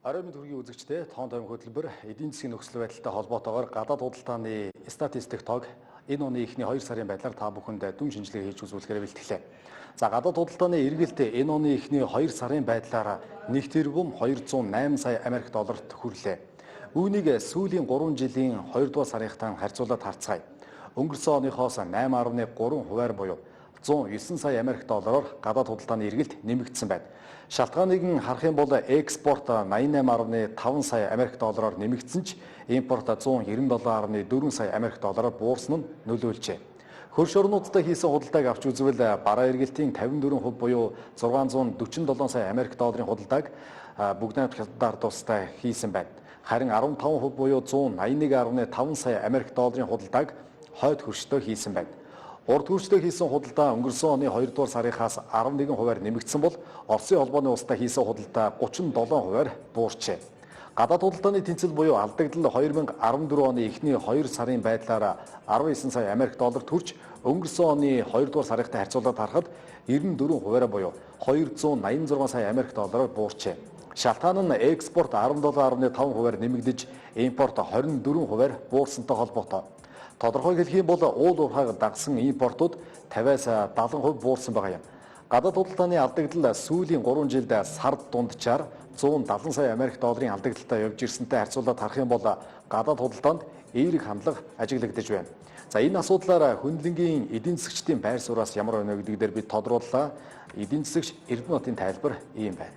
Орой мэнд хүргэе, үзэгчдээ. Тоон тойм хөтөлбөр эдийн засгийн нөхцөл байдалтай холбоотойгоор гадаад худалдааны статистик тоог энэ оны эхний 2 сарын байдлаар та бүхэнд дүн шинжилгээ хийж үзүүлэхээр бэлтгэлээ. За, гадаад худалдааны эргэлт энэ оны эхний 2 сарын байдлаар 1 тэрбум 208 сая Америк долларт хүрлээ. Үүнийг сүүлийн 3 жилийн 2 дугаар сарынхтай харьцуулаад харцгаая. Өнгөрсөн оныхоос 8.3 хувиар буюу 109 сая Америк доллараар гадаад худалдааны эргэлт нэмэгдсэн байна. Шалтгааныг нь харах юм бол экспорт 88.5 сая Америк доллараар нэмэгдсэн ч импорт 197.4 сая Америк доллараар буурсан нь нөлөөлжээ. Хөрш орнуудтай хийсэн худалдааг авч үзвэл бараа эргэлтийн 54% буюу 647 сая Америк долларын худалдааг Бүгд найрамдах улстай хийсэн байна. Харин 15% буюу 181.5 сая Америк долларын худалдааг хойд хөрштэй хийсэн байна. Урд хөрштэй хийсэн худалдаа өнгөрсөн оны 2 дугаар сарынхаас 11 хувиар нэмэгдсэн бол Оросын холбооны улстай хийсэн худалдаа 37 хувиар буурчээ. Гадаад худалдааны тэнцэл буюу алдагдал 2014 оны эхний 2 сарын байдлаар 19 сая Америк долларт хүрч өнгөрсөн оны 2 дугаар сарынхтай харьцуулаад харахад 94 хувиараа буюу 286 сая Америк доллараар буурчээ. Шалтгаан нь экспорт 17.5 хувиар нэмэгдэж, импорт 24 хувиар буурсантай холбоотой. Тодорхой хэлэх юм бол уул уурхайг дагасан импортууд 50-аас 70% буурсан байгаа юм. Гадаад худалдааны алдагдал сүүлийн 3 жилд сард дунджаар 170 сая Америк долларын алдагдaltaй явж ирсэнтэй харьцуулаад харах юм бол гадаад худалдаанд эерэг хандлага ажиглагдаж байна. За, энэ асуудлаар хөндлөнгийн эдийн засгчдын байр сууриас ямар байна вэ гэдэг дээр бид тодрууллаа. Эдийн засагч Эрдэнэтийн тайлбар ийм байна.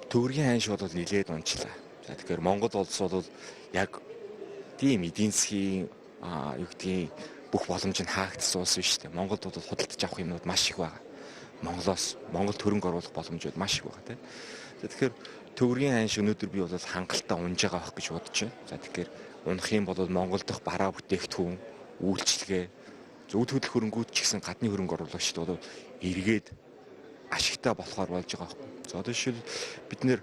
Төгрөгийн ханш бол нилээд унчлаа. За, тэгэхээр Монгол улс бол яг тийм эдийн засгийн юу гэдгийг бүх боломж нь хаагдсан улс биш үү? Монголд бол худалдаж авах юмнууд маш их байгаа. Монголоос Монголд хөрөнгө оруулах боломжууд маш их байгаа, тийм. За, тэгэхээр төгрөгийн ханш өнөөдөр би бол хангалттай унж байгаа байх гэж бодож байна. За, тэгэхээр унах юм бол Монгол дахь бараа бүтээгдэхүүн, үйлчилгээ, зөв төлөх хөрөнгүүд ч гэсэн гадны хөрөнгө оруулагчид бол эргээд ашигтай болохоор болж байгаа байхгүй. За, одоо жишээл бид нэр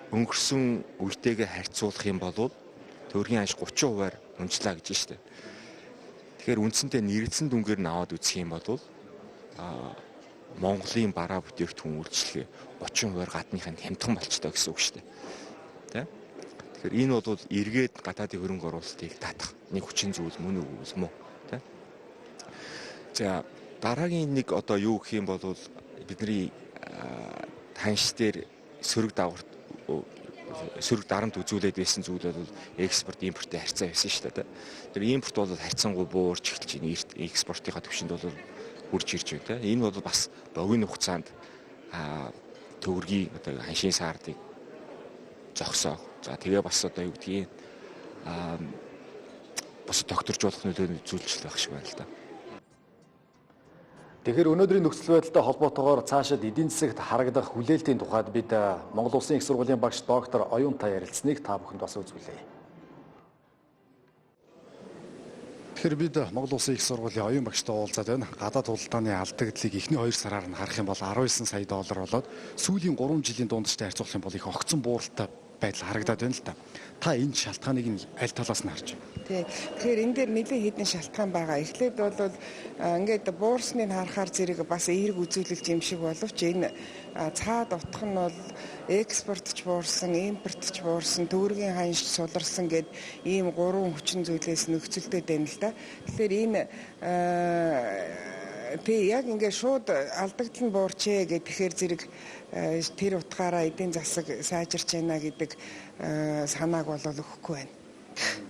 өнгөрсөн үетэйгээ харьцуулах юм бол төгрөгийн ханш 30 хувиар унжлаа гэж байна шүү дээ. Тэгэхээр үндсэндээ нэрэлтсэн дүнгээр нь аваад үзэх юм бол Монголын бараа бүтээгдэхүүн, үйлчилгээ 30 хувиар гадныхын хямдхан болчтой гэсэн үг шүү дээ. Тэ? Тэгэхээр энэ бол эргээд гадаадын хөрөнгө оруулалтыг татах нэг хүчин зүйл мөн үү мөн. Тэ? За, дараагийн нэг одоо юу гэх юм бол бидний ханш дээр сөрөг дагаварт, сөрөг дарамт үзүүлээд байсан зүйл бол экспорт импортын харьцаа байсан шүү дээ. Тэр импорт бол харьцангуй буурч эхэлж байна. Экспортынхаа түвшинд бол хүрж ирж байна. Энэ бол бас богино хугацаанд төгрөгийн одоо ханшийн саардыг зогсоох. За, тэгээ бас одоо юу гэдгийг бас докторжуулах нөлөөний үзүүлж байх шиг байна л да. Тэгэхээр өнөөдрийн нөхцөл байдалтай холбоотойгоор цаашид эдийн засагт харагдах хүлээлтийн тухайд бид Монгол Улсын их сургуулийн багш доктор Оюунтай ярилцсаныг та бүхэнд бас үзүүлье. Тэгэхээр бид Монгол Улсын их сургуулийн оюун багштай уулзаад байна. Гадаад худалдааны алдагдлыг эхний 2 сараар нь харах юм бол 19 сая доллар болоод сүүлийн 3 жилийн дунджтай харьцуулах юм бол их огцон бууралтай байдал харагдаад байна л да. Та энэ шалтгааныг нь аль талаас нь харж байна? Тий. Тэгэхээр энэ дээр нэлээд хэдэн шалтгаан байгаа. Эхлээд бол ингээд буурсныг харахаар зэрэг бас эерэг үзүүлэлт юм шиг боловч энэ цаад утга нь бол экспорт ч буурсан, импорт ч буурсан, төгрөгийн ханш суларсан гэд ийм гурван хүчин зүйлээс нөхцөлдөд байна л да. Тэгэхээр энэ тий, яг ингээд шууд алдагдал нь буурчээ гэх тэгэхээр зэрэг тэр утгаараа эдийн засаг сайжирч байна гэдэг санааг бол өгөхгүй байна.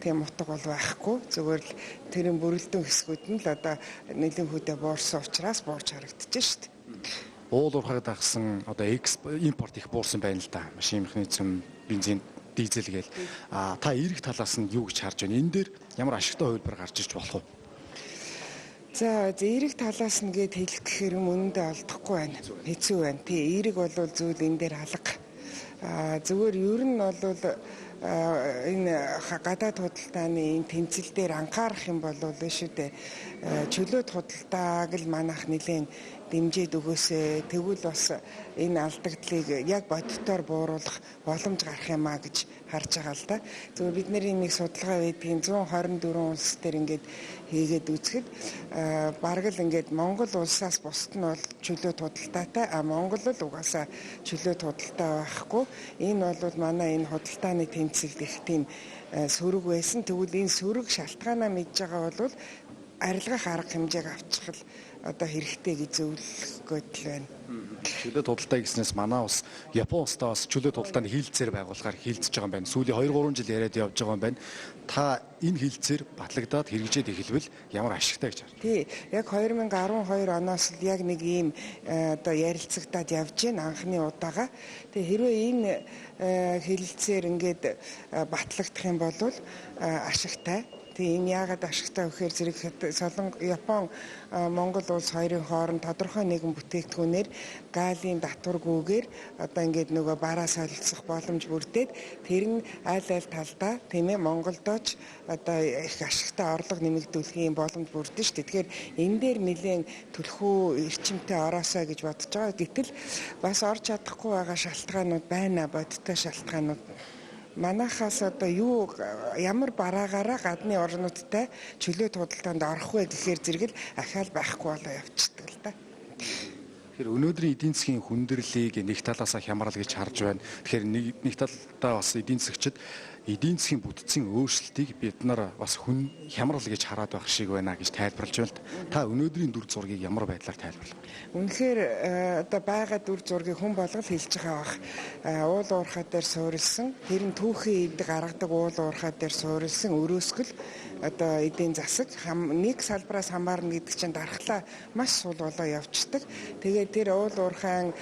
Тийм утга бол байхгүй. Зүгээр л тэрийн бүрэлдэхүүн хэсгүүд нь л одоо нэлээд хүүдээ буурсан учраас буурч харагдаж шít. Уул уурхайг дагсан одоо импорт их буурсан байна л да. Машин механизм, бензин, дизель гээл. А та эерэг талаас нь юу гэж харж байна? Энэ дээр ямар ашигтай хувилбар гарч ирж болох вэ? За, эерэг талаас нь гээд хэлэх гэхээр юм үнэндээ олдохгүй байна. Хэцүү байна. Тий, эерэг бол зүйл энэ дээр алга. А зүгээр ер нь бол энэ гадаад худалдааны энэ тэнцэл дээр анхаарах юм бол шүү дээ. Чөлөөт худалдааг л манайх нэлээд дэмжиж өгөөсэй. Тэгвэл бас энэ алдагдлыг яг бодитоор бууруулах боломж гарах юм а гэж харж байгаа л да. Зөвхөн бид нарын нэг судалгаа байдгийн 124 улс дээр ингээд хийгээд үзэхэд бараг л ингээд Монгол улсаас бусд нь бол чөлөөт худалдаатай, а Монгол л угаасаа чөлөөт худалдаа байхгүй. Энэ бол манай энэ худалдааны тэмцэлд их тийм сөрөг байсан. Тэгвэл энэ сөрөг шалтгаанаа мэдж байгаа бол арилгах арга хэмжээг авчих л одоо хэрэгтэй гэж зөвлөх гээд л байна. Чөлөөт худалдаа гэснээс манай улс Япон улстай бас чөлөөт худалдааны хилцээр байгуулахаар хилцэж байгаа юм байна. Сүүлийн 2-3 жил яриад явж байгаа юм байна. Та энэ хилцээр батлагдаад хэрэгжээд эхэлвэл ямар ашигтай гэж харж байна? Тий, яг 2012 оноос л яг нэг ийм одоо ярилцагдаад явж байна анхны удаага. Тэгээ хэрвээ энэ хилцээр ингээд батлагдах юм бол ашигтай. Тэгээ энэ яагаад ашигтай вэ гэхээр зэрэг Япон Монгол улс хоёрын хооронд тодорхой нэгэн бүтээгдэхүүнээр галийн татваргүйгээр одоо ингээд нөгөө бараа солилцох боломж бүрдээд тэр нь аль аль талдаа, тийм ээ, Монголдооч одоо их ашигтай орлого нэмэгдүүлэх юм боломж бүрдэн шүү дээ. Тэгэхээр энэ дээр нэлээд түлхүү эрчимтэй ороосой гэж бодож байгаа. Гэтэл бас орж чадахгүй байгаа шалтгаанууд байна, бодиттой шалтгаанууд. Манайхаас одоо юу ямар бараагаараа гадны орнуудтай чөлөөт худалдаанд орох вэ гэхээр зэрэг л ахаал байхгүй болоо явчихдаг л да. Тэгэхээр өнөөдрийн эдийн засгийн хүндрэлийг нэг талаасаа хямрал гэж харж байна. Тэгэхээр нэг талдаа бас эдийн засагчид эдийн засгийн бүтцийн өөрчлөлтийг бид нар бас хүн хямрал гэж хараад байх шиг байна гэж тайлбарлаж байна л. Та өнөөдрийн дүр зургийг ямар байдлаар тайлбарлах вэ? Үнэхээр одоо байгаа дүр зургийг хүн болгол хэлж байгаа бах. Уул уурхай дээр суурилсан, тэр нь түүхийн эд гаргадаг уул уурхай дээр суурилсан өрөөсгөл одоо эдийн засаг нэг салбараас хамаарна гэдэг чинь дархлаа маш сул болоо явцдаг. Тэгээд тэр уул уурхайн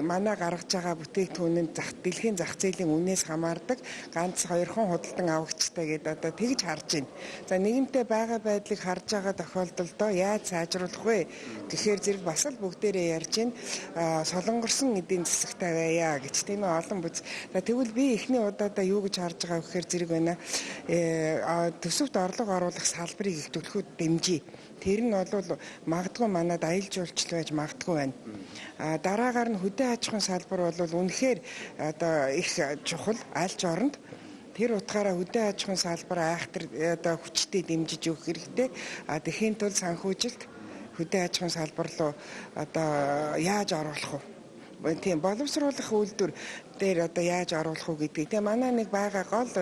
манай гаргаж байгаа бүтээгдэхүүн нь дэлхийн зах зээлийн үнээс хамаардаг. Ганц хоёрхан худалдан авагчтай гэдээ одоо тэгж харж байна. За нэгэнтээ байгаа байдлыг харж байгаа тохиолдолдоо яаж сайжруулах вэ гэхээр зэрэг бас л бүгдээрээ ярьж байна. Солонгорсон эдийн засагтай байя гэж, тийм ээ, олон бүз. За тэгвэл би эхний удаадаа юу гэж харж байгаа вэ гэхээр зэрэг байна. Төсөвт орлого оруулах салбарыг их түлхүү дэмжиж. Тэр нь бол магадгүй манад аялал жуулчлал байж магадгүй байна. Дараагаар нь хөдөө аж ахуйн салбар бол үнэхээр одоо их чухал аль ч оронд. Тэр утгаараа хөдөө аж ахуйн салбар айхтар одоо хүчтэй дэмжиж өгөх хэрэгтэй. Тэхийн тулд санхүүжилт хөдөө аж ахуйн салбар руу одоо яаж оруулах вэ? Тийм боловсруулах үйлдвэр дээр одоо яаж оруулах уу гэдгийг. Тэгээ манай нэг байгаа гол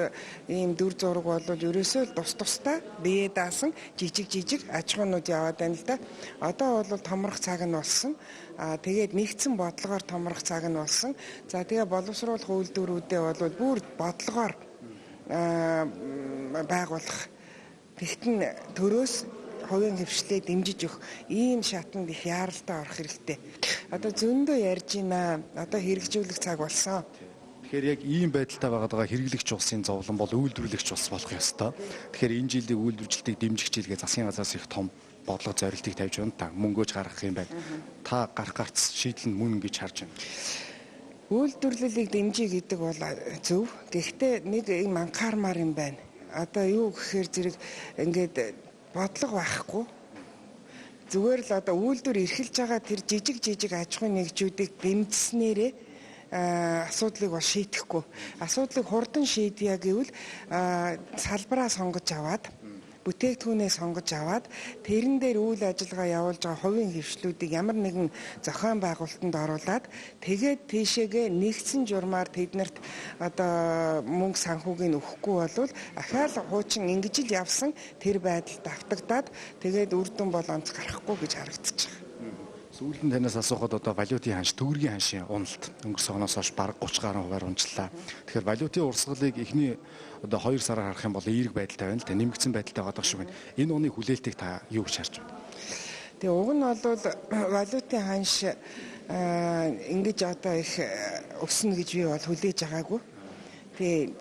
ийм дүр зураг бол ерөөсөө л тус тустай бие даасан жижиг жижиг аж ахуйнууд яваад байна л да. Одоо бол томрох цаг нь болсон. Тэгээд нэгдсэн бодлогоор томрох цаг нь болсон. За тэгээ боловсруулах үйлдвэрүүдээ бол бүр бодлогоор байгуулах. Тэгтэн төрөөс хувийн хвшлээ дэмжиж өгөх ийм шатанд их яаралтай орох хэрэгтэй. Одоо зөндөө ярьж байна. Одоо хэрэгжүүлэх цаг болсон. Тэгэхээр яг ийм байдалтай байгаад байгаа хэрэглэгч улсын зовлон бол үйлдвэрлэгч улс болох ёстой. Тэгэхээр энэ жилийн үйлдвэрлэлтийг дэмжих жилгээ засгийн газраас их том бодлого зорилтыг тавьж байна. Та мөнгөөж гаргах юм байна. Та гарах гарц шийдэл нь мөн гэж харж байна. Үйлдвэрлэлийг дэмжиж гэдэг бол зөв. Гэхдээ нэг юм анхаармаар юм байна. Одоо юу гэхээр зэрэг ингээд бодлого байхгүй. Зүгээр л одоо үйлдвэр эрхэлж байгаа тэр жижиг жижиг аж ахуйн нэгжүүдийг дэмжснээрээ асуудлыг бол шийдэхгүй. Асуудлыг хурдан шийдье гэвэл салбараа сонгож аваад, бүтээгдэхүүнээ сонгож аваад тэрэн дээр үйл ажиллагаа явуулж байгаа хувийн хвшлүүдийг ямар нэгэн зохион байгуулалтанд оруулаад тэгээд тийшээгээ нэгдсэн журмаар тэднэрт одоо мөнгө санхүүгийг өгөхгүй болвол ахаал хуучин ингэж л явсан тэр байдалд автагдаад тэгээд үр дүн бол онц гарахгүй гэж харагдчих. Сүүлд нь танаас асуухад одоо валютын ханш, төгрөгийн ханшийн уналт өнгөрсөн оноос хойш бараг 30 гаруй хувиар унжлаа. Тэгэхээр валютын урсгалыг эхний одоо 2 сараар харах юм бол эерэг байдалтай байна л та, нэмэгдсэн байдалтай байгаа шиг байна. Энэ оны хүлээлтийг та юу гэж харж байна? Тэгээ уг нь бол валютын ханш ингэж одоо их өснө гэж би бол хүлээж байгаагүй. Тэгээ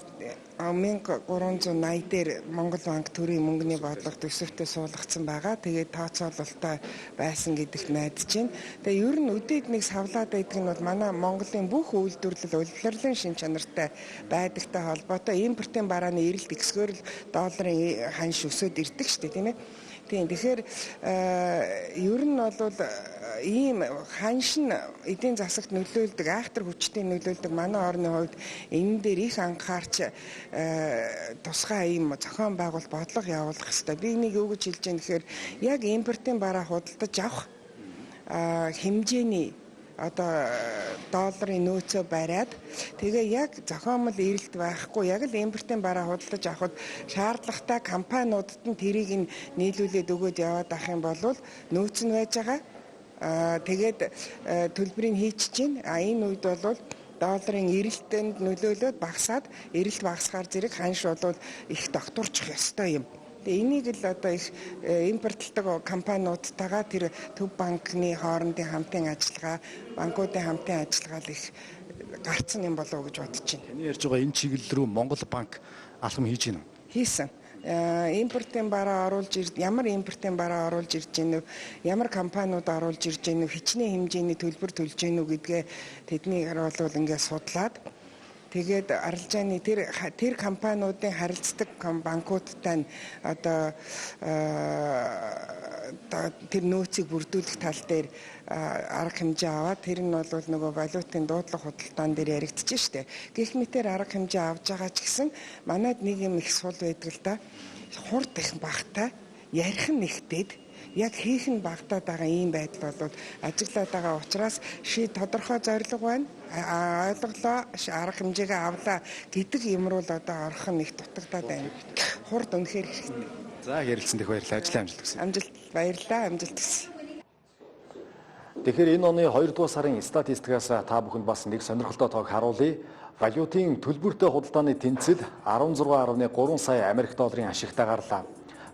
1380 дээр Монгол банк төрийн мөнгөний бодлого төсөвтөө суулгацсан байгаа. Тэгээд тооцоололтой байсан гэдэгт найдаж байна. Тэгээ ер нь өдөөд нэг савлаад байдаг нь бол манай Монголын бүх үйлдвэрлэл улирлын шин чанартай байдагтай холбоотой импортын барааны эрэлт ихсгөөр л долларын ханш өсөөд ирдэг шүү дээ, тийм ээ. Тийм, тэгэхээр ер нь бол ийм ханш нь эдийн засагт нөлөөлдөг, айхтар хүчтэй нөлөөлдөг манай орны хувьд энэ дээр их анхаарч тусгай ийм зохион байгуулалт бодлого явуулах хэрэгтэй. Би энийг юу гэж хэлж байгаа гэхээр яг импортын бараа худалдаж авах хэмжээний одоо долларын нөөцөө бариад тэгээ яг зохиомл эрэлт байхгүй яг л импортын бараа худалдаж авахд шаардлагатай компаниудад нь тэрийг нь нийлүүлээд өгөөд яваад ах юм бол нөөц нь байж байгаа. Тэгээд төлбөрийг хийчих чинь. Энэ үед бол долларын эрэлтэнд нөлөөлөөд багасаад эрэлт багасгаар зэрэг ханш бол их тогтворчих ёстой юм. Тэгээ энийг л одоо их импортлдог компаниудтайгаа тэр төв банкны хоорондын хамтын ажиллагаа, банкуудын хамтын ажиллагаа л их гарцсан юм болов уу гэж бодож байна. Таны ярьж байгаа энэ чиглэл рүү Монгол банк алхам хийж байна уу? Хийсэн. Импортын бараа оруулж ямар импортын бараа оруулж ирж гэнэ үү, ямар компаниуд оруулж ирж гэнэ үү, хичнээн хэмжээний төлбөр төлж гэнэ үү гэдгээ тэднийг бол ингээд судлаад тэгээд арилжааны тэр компаниудын харилцдаг банкудтай нь одоо тэр нөөцийг бүрдүүлэх тал дээр арга хэмжээ аваад тэр нь бол нөгөө валютын дуудлага худалдаан дээр яригдчихэж штэ. Гэх мэтээр арга хэмжээ авч байгаа ч гэсэн манайд нэг юм их сул байдаг л да. Хурд их багтай, ярих нь нэгтээд яг хийх нь багтаад байгаа ийм байдал бол ажиглаад байгаа учраас тодорхой зорилго байна. Ойлголоо, арга хэмжээгээ авлаа гэдэг юмруу л одоо орох нь их дутагдаад байна. Хурд үнэхээр хэрэгтэй. За, ярилцсан дэх баярлалаа. Ажлын амжилт хүсье. Амжилт, баярлалаа. Амжилт хүсье. Тэгэхээр энэ оны 2 дугаар сарын статистикаас та бүхэнд бас нэг сонирхолтой тоог харуулъя. Валютын төлбөртэй худалдааны тэнцэл 16.3 сая Америк долларын ашигтай гарлаа.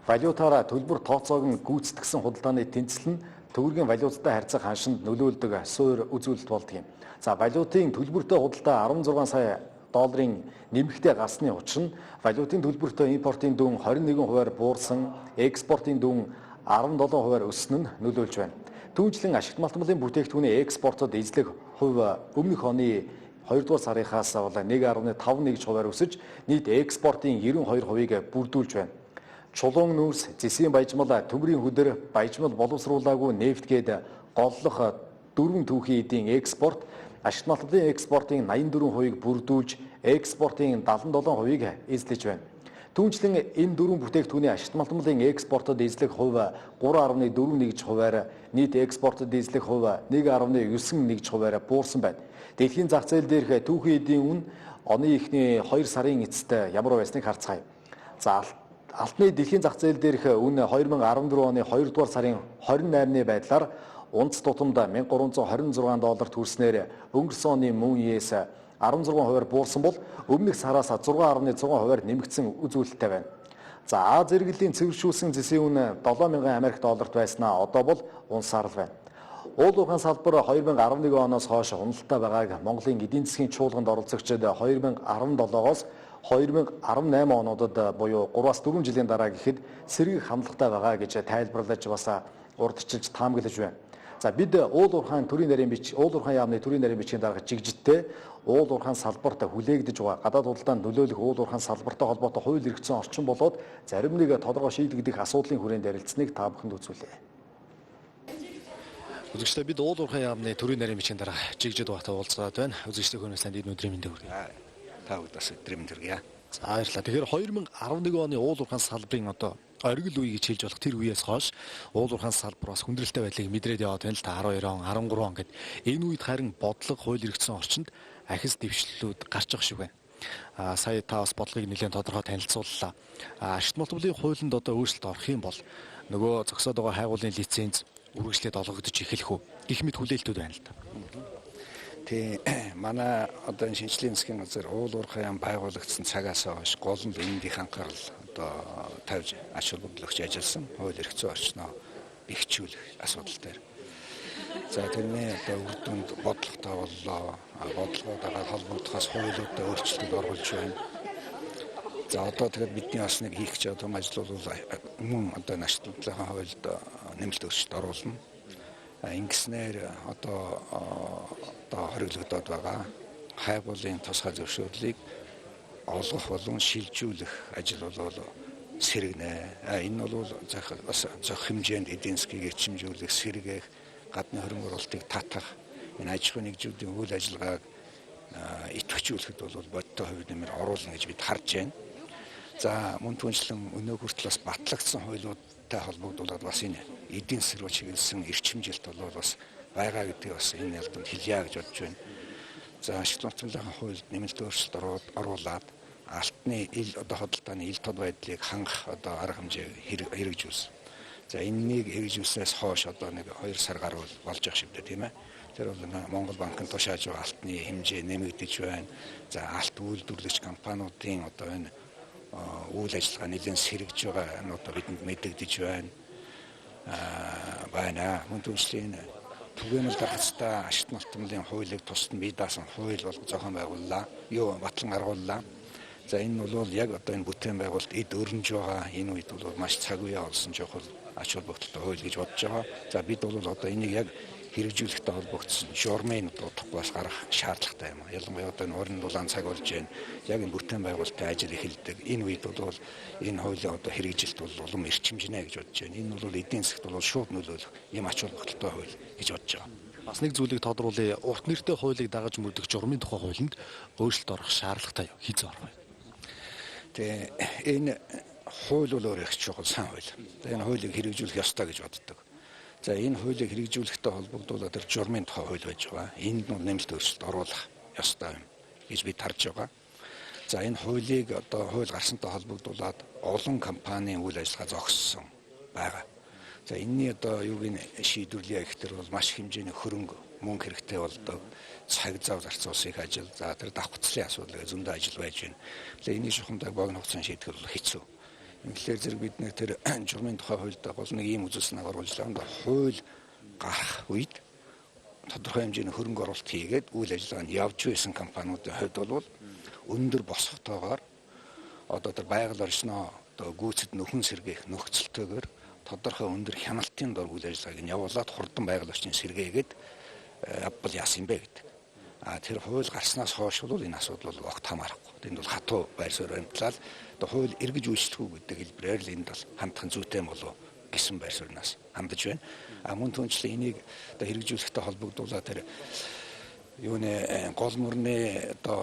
Валютаараа төлбөр тооцоог нь гүйцэтгэсэн худалдааны тэнцэл нь төгрөгийн валюттай харьцах ханшинд нөлөөлдөг суур үзүүлэлт болдог юм. За, валютын төлбөртэй худалдаа 16 сая долларын нэмэгтэй гарсны учир нь валютын төлбөртэй импортын дүн 21%-аар буурсан, экспортын дүн 17%-аар өссөн нь нөлөөлж байна. Түүнчлэн ашигт малтмалын бүтээгдэхүүний экспортод эзлэх хувь өмнөх оны 2 дугаар сарынхаас бол 1.51%-аар өсөж нийт экспортын 92%-ыг бүрдүүлж байна. Чулуун нүүрс, зэсийн баяжмал, төмрийн хөдөр, баяжмал боловсруулаагүй нефть гээд голлох дөрвөн түүхийн эдийн экспорт ашигт малтмалын экспортын 84%-ыг бүрдүүлж экспортын 77%-ыг эзлэж байна. Түүнчлэн энэ дөрвөн бүтээгдэхүүний ашигт малтмалын экспортод эзлэх хувь 3.41%-аар, нийт экспортод эзлэх хувь 1.91%-аар буурсан байна. Дэлхийн зах зээл дээрх түүхийн эдийн үн оны эхний 2 сарын эцэст ямар байсныг харцгаая. За, алтны дэлхийн зах зээл дээрх үн 2014 оны 2 дугаар сарын 28-ны байдлаар унц тутамд 1326 долларт хүрснээр өнгөрсөн оны мөн үеэс 16%-аар буурсан бол өмнөх сараас 6.6%-аар нэмэгдсэн үзүүлэлттэй байна. За, А зэрэглэлийн цэвэршүүлсэн зэсийн үн 7000 Америк долларт байснаа одоо бол унсаар л байна. Уул уурхайн салбар 2011 оноос хойш уналттай байгааг Монголын эдийн засгийн чуулганд оролцогчид 2017-оос 2018 онуудад буюу 3-4 жилийн дараа гэхэд сэргийг хандлагатай байгаа гэж тайлбарлаж бас урдчилж таамаглаж байна. За, бид уул уурхайн төрийн нарийн бичиг, уул уурхайн яамны төрийн нарийн бичгийн дарга жигжидтэй уул уурхайн салбарт хүлээгдэж байгаа гадаад худалдаанд нөлөөлөх уул уурхайн салбартай холбоотой хууль эрх зүйн орчин болоод зарим нэг тодорхой шийдэгдэх асуудлын хүрээнд ярилцсаныг та бүхэнд үзүүлье. Үзэгчдээ, бид уул уурхайн яамны төрийн нарийн бичгийн дарга жигжид бата уулзгаад байна. Үзэгчдээ хүнээс танд энэ өдрийн мэндийг хүргье. Та бүхэнд бас өдрийн мэнд хүргье. За, баярлалаа. Тэгэхээр 2011 оны уул уурхайн салбарын одоо оргил үе гэж хэлж болох тэр үеэс хойш уул уурхайн салбар бас хүндрэлтэй байдлыг мэдрээд яваад байна л та 12 он, 13 он гэд. Энэ үед харин бодлого хууль эрх зүйн орчинд ахис дэвшлэлүүд гарч байгаа шиг байна. Сая та бас бодлогыг нэлээд тодорхой танилцууллаа. Ашигт малтмалын хуулинд одоо өөрчлөлт орох юм бол нөгөө зогсоод байгаа хайгуулын лиценз үргэлжлээд олгогдож эхэлэх үү? Гэх мэт хүлээлтүүд байна л та. Тий, манай одоо энэ шинжлэлийн засгийн газар уул уурхайн яам байгуулагдсан цагаас хойш гол нь энд их анхаарал одоо тавьж ач холбогдол өгч ажилласан хууль эрх зүйн орчноо бэхжүүлэх асуудал дээр. За, тэрний одоо үр дүнд бодлоготой боллоо. Бодлогоотойгоо холбогдохоос хуулиудаа өөрчлөлт оруулж байна. За, одоо тэгээд бидний бас нэг хийх гэж байгаа том ажил бол мөн одоо начлалын хуульд нэмэлт өөрчлөлт оруулна. Ингэснээр одоо хориглогдоод байгаа хайгуулын тусгай зөвшөөрлийг олгох болон шилжүүлэх ажил бол сэргэнэ. Энэ бол бас зохих хэмжээнд эдийн засгийг эрчимжүүлэх, сэргээх, гадны хөрөнгө оруулалтыг татах, энэ аж ахуйн нэгжүүдийн үйл ажиллагааг идэвхжүүлэхэд бол бодиттой хувь нэмэр оруулна гэж бид харж байна. За мөн түншлэн өнөө хүртэл бас батлагдсан хуулиудтай холбогдуулаад бас энэ эдийн засаг руу чиглэсэн эрчимжилт бол бас байгаа гэдгийг бас энэ албанд хэлье гэж бодож байна. За ашиг нутгийн хуульд нэмэлт өөрчлөлт оруулаад алтны ил одоо худалдааны ил тод байдлыг хангах одоо арга хэмжээ хэрэгжүүлсэн. За энэнийг хэрэгжүүлснээс хойш одоо нэг 2 сар гаруй болж явах шивдэ, тийм ээ. Тэр бол Монгол банкын тушааж байгаа алтны хэмжээ нэмэгдэж байна. За алт үйлдвэрлэгч компаниудын одоо энэ үйл ажиллагаа нэлээд сэргэж байгаа нь одоо бидэнд мэдэгдэж байна. Байна. Мөн түншлэн түгээмэл даргацтай ашигт нутамлын хуулийг тусад нь бий даасан хууль бол зохион байгууллаа. Юу батлан гаргууллаа. За энэ бол яг одоо энэ бүтээн байгуулалт эд өрнөж байгаа энэ үед бол маш цаг үе олсон чухал ач холбогдолтой хууль гэж бодож байгаа. За бид бол одоо энийг яг хэрэгжүүлэхтэй холбогдсон журмын удахгүй бас гарах шаардлагатай юм. Ялангуяа одоо энэ уран дулаан цаг болж байна. Яг энэ бүтээн байгуулалтын ажил эхэлдэг. Энэ үед бол энэ хуулийн одоо хэрэгжилт бол улам эрчимжинэ гэж бодож байна. Энэ бол эдийн засагт бол шууд нөлөөлөх юм ач холбогдолтой хууль гэж бодож байгаа. Бас нэг зүйлийг тодруулъя. Урт нэртэй хуулийг дагаж мөрдөх журмын тухай хуулинд өөрчлөлт орох шаардлагатай юу? Хэзээ орох вэ? Тэгээ энэ хууль бол өөр их чухал сан хууль. Энэ хуулийг хэрэгжүүлэх ёстой гэж боддог. За энэ хуулийг хэрэгжүүлэхтэй холбогдуулаад тэр журмын тухай хууль байж байгаа. Энд нь нэмэлт өөрчлөлт оруулах ёстой юм гэж бид харж байгаа. За энэ хуулийг одоо хууль гарсантай холбогдуулаад олон компанийн үйл ажиллагаа зогссон байгаа. За энэний одоо юуг нь шийдвэрлэе гэхтэр бол маш хэмжээний хөрөнгө мөнгө хэрэгтэй болдог. Цаг зав зарцуулсан их ажил. За тэр давхцлын асуудал зөндөө ажил байж байна. Тэгэхээр энийг шухамтай богино хугацаанд шийдэх бол хэцүү. Тэгэхээр зэрэг бид нэр тэр журмын тухай хуульд гол нэг ийм үзүүлсэн оруулж байгаа. Хууль гарах үед тодорхой хэмжээний хөрөнгө оруулалт хийгээд үйл ажиллагаа нь явж байсан компаниудын хувьд бол өндөр босготойгоор одоо тэр байгаль орчноо одоо гүйцэд нөхөн сэргээх нөхцөлтэйгээр тодорхой өндөр хяналтын дор үйл ажиллагааг нь явуулаад хурдан байгаль орчныг сэргээгээд явбал яасан юм бэ гэдэг. А тэр хууль гарснаас хойш бол энэ асуудал бол огт хамаарахгүй. Энд бол хатуу байр суурь баримтлал одоо хууль эргэж үйлчлэхгүй гэдэг хэлбэрээр л энд бол хандах зүйтэй болов гэсэн байр сууриас хандаж байна. А мөн түншлэн энийг одоо хэрэгжүүлэхтэй холбогдуулаад тэр юуны гол мөрний одоо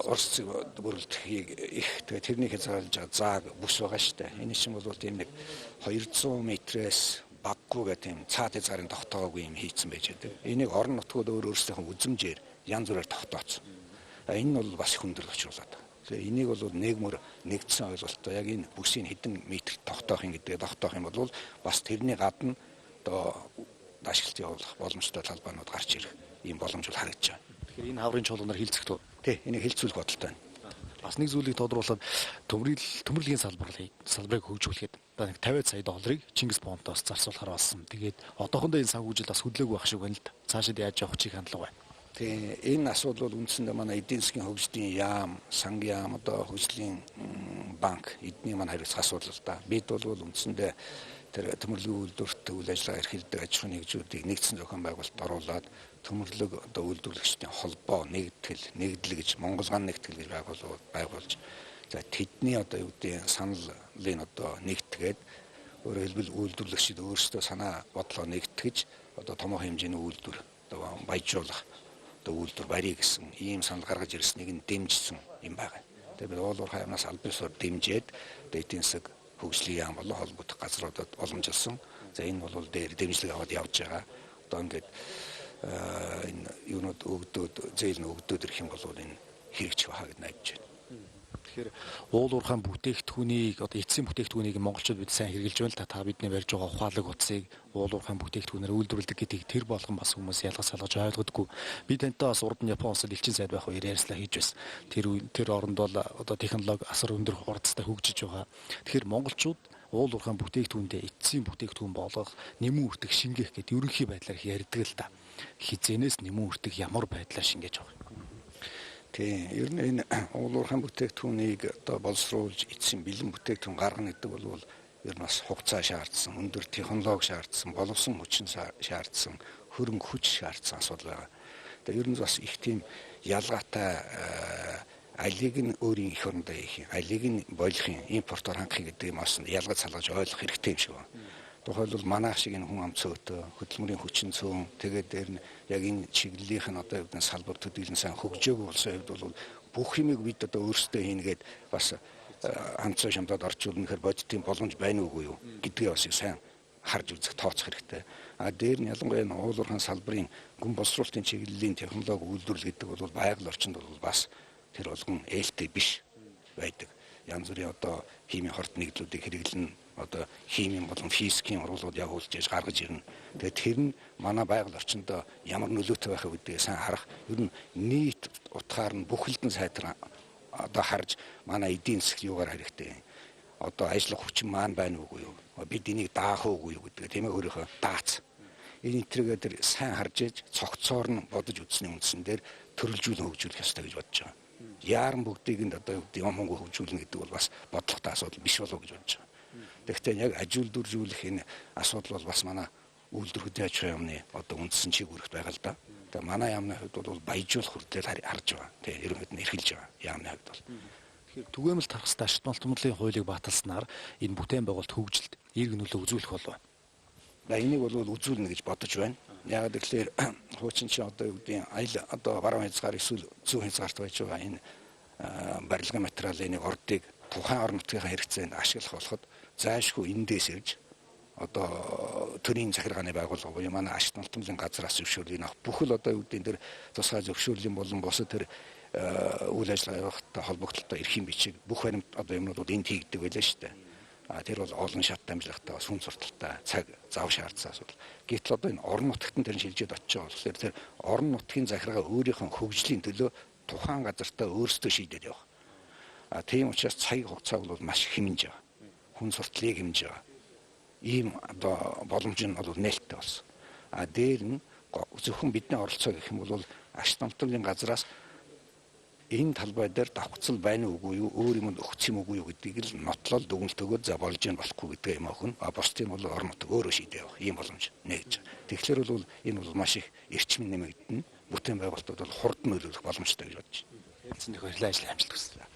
орос зэг бүрэлдэхийг их тэгээ тэрний хязгаарлаж байгаа зааг бүс байгаа шүү дээ. Энэ чинь бол тийм нэг 200 метрээс баггүй гэх тийм цаад хязгаарын тогтоогоогүй юм хийцэн байж байдаг. Энийг орон нутгууд өөр өөрсдийнхөө үзмжээр янз бүрээр тогтооцсон. Энэ нь бол бас их хүндрэл учруулад байгаа. Тэгээ энийг бол нэгмөр нэгдсэн ойлголттой яг энэ бүсийг хэдэн метр тогтоох юм гэдгээ тогтоох юм бол бас тэрний гадна одоо ашиглалт явуулах боломжтой талбайнууд гарч ирэх ийм боломж бол харагдаж байна. Тэгэхээр энэ хаврын чуулганаар хилцэх үү? Тий, энийг хилцүүлэх бодолтой байна. Бас нэг зүйлийг тодруулаад төмөрлөгийн салбарыг хөгжүүлэхэд нэг 50 сая долларыг Чингис фондоос зарцуулахар болсон. Тэгээд одоохондоо энэ санхүүжил бас хөдлөөгүй байх шиг байна л да. Цаашид яаж явах чиг хандлага байна? Тэгээ энэ асуудал бол үндсэндээ манай эдийн засгийн хөгжлийн яам, санг яам, одоо хөгжлийн банк эдний маань хариуцах асуудал л да. Бид бол үндсэндээ тэр төмөрлөгийн үйлдвэрт үйл ажиллагаа эрхэлдэг аж ахуйн нэгжүүдийг нэгдсэн зохион байгуулалт оруулаад төмөрлөг одоо үйлдвэрлэгчдийн холбоо нэгтгэл, нэгдэл гэж Монгол ган нэгтгэл гэж байгуулж за тэдний одоо юу гэдэг саналыг одоо нэгтгээд өөрөөр хэлбэл үйлдвэрлэгчид өөрсдөө санаа бодлоо нэгтгэж одоо томоохон хэмжээний үйлдвэр одоо баяжуулах одоо үйлдвэр барья гэсэн ийм санал гаргаж ирснийг нь дэмжсэн юм байна. Тэгээд бид уул уурхай яамнаас албан ёсоор дэмжиж одоо эдийн засаг хөгжлийн яам болон холбогдох газруудад уламжилсан. За энэ бол дээр дэмжлэг аваад явж байгаа. Одоо ингээд энэ юунууд өгдөөд зээл нь өгдөөд ирэх юм бол энэ хэрэгжих байхаа гэж найдаж байна. Тэгэхээр уул уурхайн бүтээгдэхүүнийг одоо эцсийн бүтээгдэхүүнийг монголчууд бид сайн хэрэглэж байна л та бидний барьж байгаа ухаалаг утсыг уул уурхайн бүтээгдэхүүнээр үйлдвэрлэдэг гэдгийг тэр болгон бас хүмүүс ялгаж салгаж ойлгодгүй. Би тантай бас урд нь Япон улсад элчин сайд байх үеэр ярьслаа хийж байсан. Тэр оронд бол одоо технологи асар өндөр хурцтай хөгжиж байгаа. Тэгэхээр монголчууд уул уурхайн бүтээгдэхүүндээ эцсийн бүтээгдэхүүн болгох, нэмэн үртэх, шингээх гэдэг ерөнхий байдлаар их ярьдаг л та. Хизэнээс нэмэн үртэх ямар байдлаар шингээж байгаа юм? Тийм, ер нь энэ уул уурхайн бүтээгдэхүүнийг одоо боловсруулж эцсийн бэлэн бүтээгдэхүүн гаргана гэдэг бол ер нь бас хугацаа шаардсан, өндөр технологи шаардсан, боловсон хүчин шаардсан, хөрөнгө хүч шаардсан асуудал байгаа. Тэгээ ер нь бас их тийм ялгаатай Алийг нь өөрийн эх орондоо хийх юм, алийг нь болох юм, импортоор хангах гэдэг юм бас ялгаж салгаж ойлгох хэрэгтэй юм шиг байна. Тухайлбал манайх шиг энэ хүн ам цөөтөө, хөдөлмөрийн хүчин цөөн, тэгээд дээр нь яг энэ чиглэлийнх нь одоо юу гэдэг салбар төдийлөн сайн хөгжөөгүй болсон хувьд бол бүх юмыг бид одоо өөрсдөө хийнгээд бас хамцаа шамдаад орчуулнахэр бодитын боломж байна уугүй юу гэдгээ бас сайн харж үзэх тооцох хэрэгтэй. А дээр нь ялангуяа энэ уул уурхайн салбарын гүн боловсруулалтын чиглэлийн технологи үйлдвэрлэл гэдэг бол байгаль орчинд бол бас тэр болгон ээлтэй биш байдаг. Янз бүрийн одоо химийн хорт нэгдлүүдийг хэрэглэн одоо химийн болон физикийн урвалууд явуулж яж гаргаж ирнэ. Тэгээд тэр нь манай байгаль орчинд ямар нөлөөтэй байх вэ гэдгийг сайн харах. Ер нь нийт утгаар нь бүхэлдэн сайтар одоо харж манай эдийн засаг юугаар хэрэгтэй. Одоо ажиллах хүчин маань байна уугүй юу? Бид энийг даах уугүй юу гэдгээ тийм ээ өөрийнхөө даац. Энэ энтрийгээ тэр сайн харж иж цогцоор нь бодож үзсний үндсэн дээр төрөлжүүлэн хөгжүүлэх ёстой гэж бодож байгаа. Яаран бүгдийг нь одоо юу гэдэг юм хөнгө хөгжүүлнэ гэдэг бол бас бодлоготой асуудал биш болов уу гэж бодож байгаа. Тэгэхдээ яг аж үйлдвэрлэх энэ асуудал бол бас манай үйлдвэр хөдөө аж ахуйн яамны одоо үндсэн чиг үүрэгт байгаа л да. Тэгээ манай яамны хувьд бол баяжуулах хүртэл харж байгаа. Тэгээ ерөнхийд нь эрхэлж байгаа яамны хувьд бол. Тэгэхээр түгээмэл тарах ёстой ашиг томлын хуулийг баталснаар энэ бүтээн байгуулалт хөгжилд эерэг нөлөө үзүүлэх болов. За энийг бол үзүүлнэ гэж бодож байна. Яг тэгэхээр хуучин чи одоо юу гэдгийг аялал одоо баруун хязгаар эсвэл зүүн хязгаарт байж байгаа энэ барилгын материалын нэг ордыг тухайн орон нутгийнхаа хэрэгцээнд ашиглах болоход зайлшгүй эндээс ирж одоо төрийн захиргааны байгууллага буюу манай ашиг томлын газраас зөвшөөрлийг авах бүхэл одоо юу гэдгийг тэр тусгай зөвшөөрлийн болон бусад тэр үйл ажиллагаа явуулахтай холбогдлолтой эрхийн бичиг бүх баримт одоо юмнууд бол энд хийгддэг байлаа шүү дээ. А тэр бол олон шат дамжлагатай бас хүн сурталтай цаг зав шаардсан асуудал. Гэтэл одоо энэ орон нутагт нь тэр шилжээд очиж байгаа болохоор тэр орон нутгийн захиргаа өөрийнхөө хөгжлийн төлөө тухайн газартаа өөрсдөө шийдээд явах. А тийм учраас цаг хугацааг бол маш хэмнэж байгаа. Хүн суртлыг хэмнэж байгаа. Ийм одоо боломж нь бол нээлттэй болсон. А дээр нь зөвхөн бидний оролцоо гэх юм бол ашиг томлын газраас энэ талбай дээр давхцал байна уугүй юу, өөр юмд өгч юм уугүй юу гэдгийг л нотлол дүгнэлт өгөөд за болж гэн болохгүй гэдгээ юм охин. А бусдын бол орон нутаг өөрөө шийдээ явах ийм боломж нэгж. Тэгэхээр бол энэ бол маш их эрчим нэмэгдэнэ. Бүтээн байгуулалтууд бол хурдан нөлөөлөх боломжтой гэж бодож байна. Хэлсэн их баярлалаа, ажил амжилт хүслээ.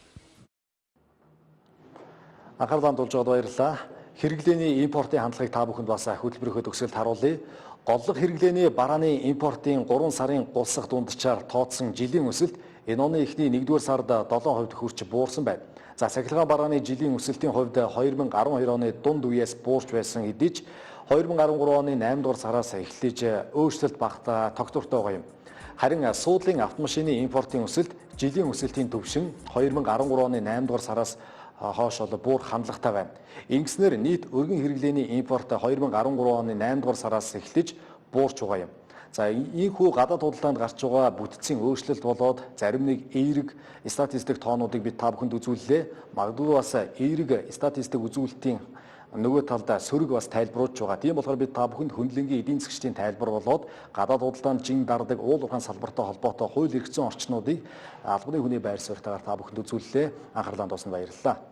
Анхаарлаа хандуулж байгаад баярлалаа. Хэрэглээний импортын хандлагыг та бүхэнд бас хөтөлбөрийнхөө төгсгөлд харуулъя. Голлох хэрэглээний барааны импортын 3 сарын гулсах дунджаар тооцсон жилийн өсөлт энэ оны эхний 1-р сард 7% хүрч буурсан байна. За сахилгаан барааны жилийн өсөлтийн хувьд 2012 оны дунд үеэс буурч байсан хэдий ч 2013 оны 8-р сараас эхлэж өөрчлөлт багтаа тогтвортой байгаа юм. Харин суудлын автомашины импортын өсөлт жилийн өсөлтийн түвшин 2013 оны 8-р сараас хойш бол буурах хандлагатай байна. Ингэснээр нийт өргөн хэрэглээний импорт 2013 оны 8-р сараас эхлэж буурч байгаа юм. За ийхүү гадаад худалдаанд гарч байгаа бүтцийн өөрчлөлт болоод зарим нэг эерэг статистик тоонуудыг бид та бүхэнд үзүүллээ. Магадгүй бас эерэг статистик үзүүлэлтийн нөгөө талдаа сөрөг бас тайлбаруулж байгаа. Тийм болохоор бид та бүхэнд хөндлөнгийн эдийн засгчдын тайлбар болоод гадаад худалдаанд жин дардаг уул уурхайн салбартай холбоотой хууль эрх зүйн орчнуудыг албаны хүний байр суурьтайгаар та бүхэнд үзүүллээ. Анхаарлаа хандуулсанд баярлалаа.